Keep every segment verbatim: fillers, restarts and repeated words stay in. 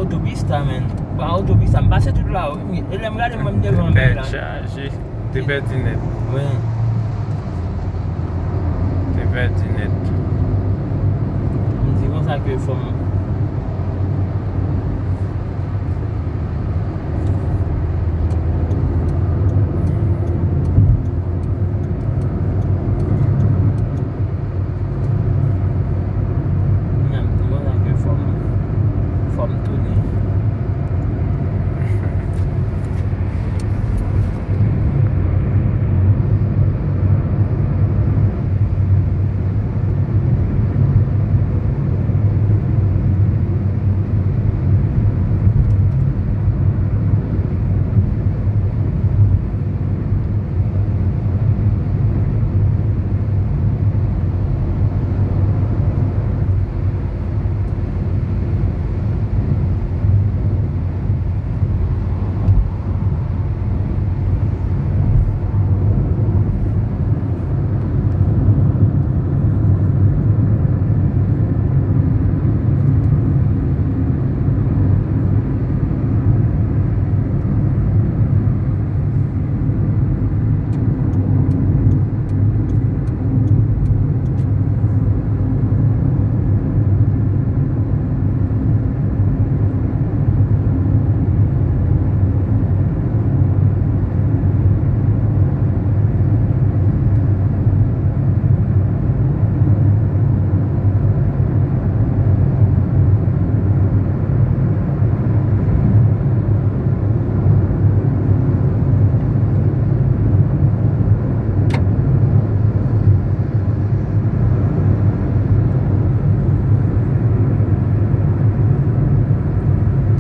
Otopis la, menn. Ba otopis la, m pase tout la, wi. E lè m gade, m wè m devan menm la. Tèt chaje. Te pèdi nèt. Wi. Te pèdi nèt. M di konsa ke fò m Kounye a m di konsa ke fò m, fò m tounen.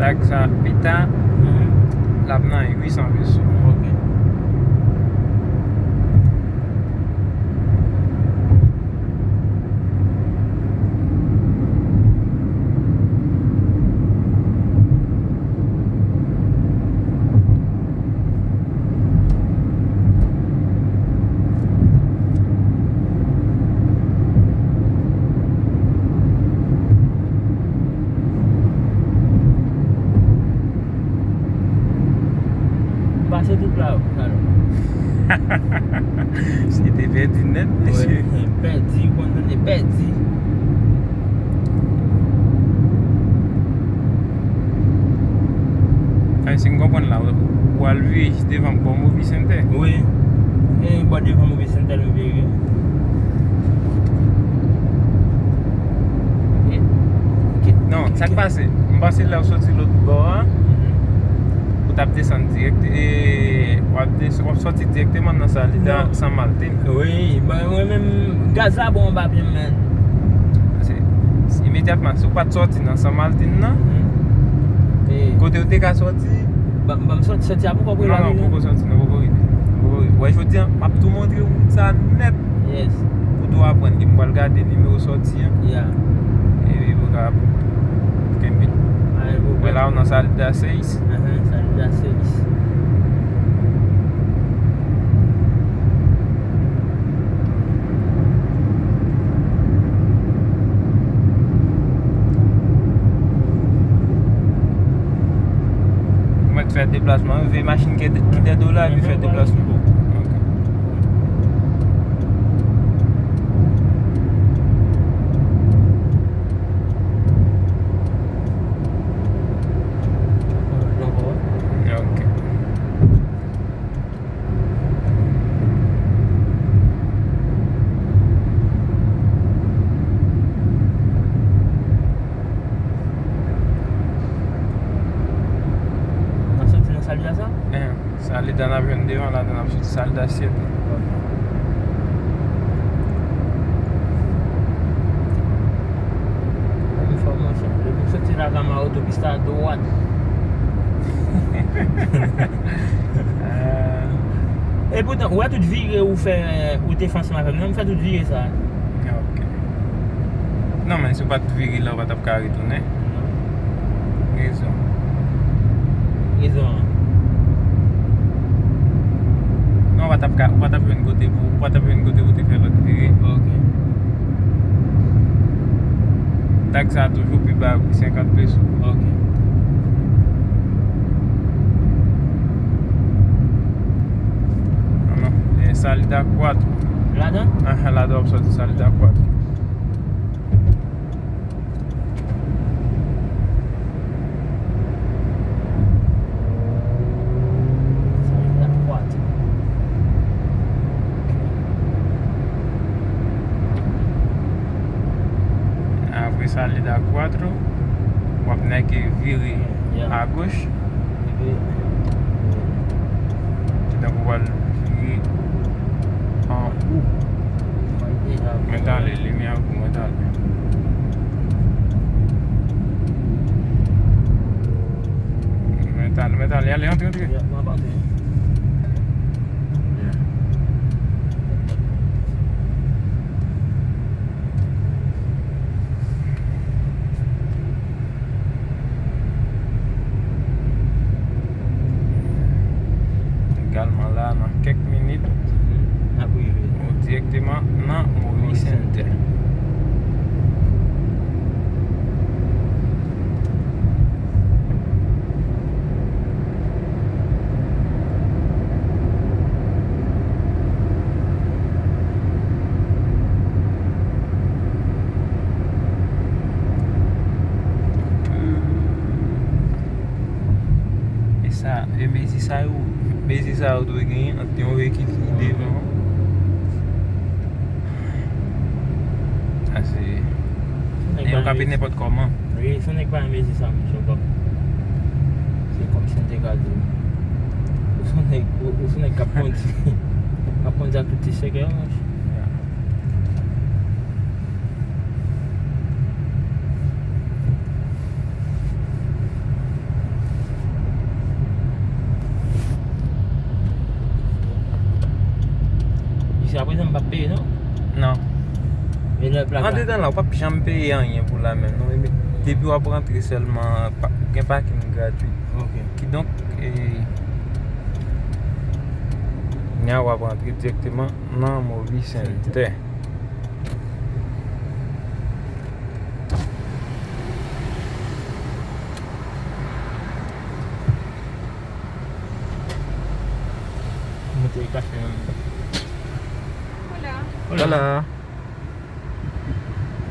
Tag sa pita, l ap nan uit san peso. Ok. M pase tout la, wi, alò. Se te pèdi nèt, mesye. Wi, pèdi, ou konn tande pèdi. Ay, si m konprann la, ou al vire jis devan bò Movi Sentè. Wi. E bò devan Movi Sentè m vire. Non, sa k pase? M panse lè w soti lòt bò a, ou t ap desann dirèk, e, w ap des-, w ap sòti dirèkteman nan Salida San Martin. Wi, mwen menm, gaz la bon anba pye m, menn. Paske imedyatman, si w pa t sòti nan San Martin nan, kote w te ka sòti, ban m sòti, sòti a poko rive la. Non, non, poko sòti, non, poko rive. Poko rive. Wè, jodi a, m ap tou montre w wout sa nèt. Yes. Pou tou aprann li, m pral gade nimewo sòti an. Yeah. Epi pou ka kenbe. Wè la, w nan Salida seis. Salida seis. Ou mèt fè deplasman, veye machin ki dèyè w la, epi fè deplasman. Ok. Ok. N ap soti nan Salida sa? Salida n ap jwenn devan la, n ap soti Salida syèt. Enfòmasyon. Depi w soti Lakama, otopis la dwat. E poutan, ou wè tout vire ou fè, ou te fè ansanm avè m nan, m fè tout vire sa. Ok. Non, men si w pa t vire la, ou pa t ap ka retounen. Rezon. Rezon an. Non, ou pa t ap ka, ou pa t ap jwenn kote pou, ou pa t ap jwenn kote pou te fè lòt vire. Ok. Tag sa toujou pi ba wi, senkant peso. Ok. Salida Cuatro. Ladan? Aha, ladan w ap sòti Salida Cuatro. Salida Cuatro. Apre Salida Cuatro, w ap nèke vire agoch. Epi, kidan pou w al vire an ou. Mwen t ale, limyè an pou mwen t ale. Mwen t ale, mwen t ale, ale, antre, antre. Egalman la, nan kèk minit, nou direkteman nan Mori Sentè. E sa, e mezi sa yo, mezi sa yo dwe genyen ant yon veyikil ki devan. Sa se, e yo kape nenpòt kòman. Wi, se yon nèg pa mezi sa, monchè, w p ap. Se kòmsi m te ka di w. Ou se yon nèg, ou, ou se yon nèg k ap kondi, k ap kondi ak tout ti sekè, monchè. Jiskaprezan, m p ap peye, non? Non. Men lè plak la? Andedan la, ou p ap janm peye anyen pou la menm, non. Depi w ap rantre sèlman, pa, gen pakin gratui. Ok. Kidonk, e, kounye a w ap rantre dirèkteman nan Mori Sentè. Mete kache nan. Hola. Hola. Hola.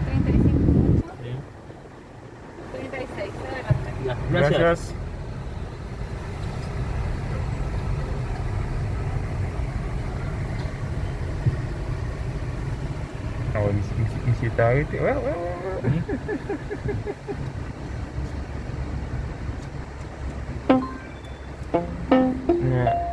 Treinta y cinco mucho. Sí. Treinta y seis, adelante. Ya, gracias. Gracias. Ah ouais, misye, misye, misye ta rete. Ouais, ouais, ouais, ouais. Non.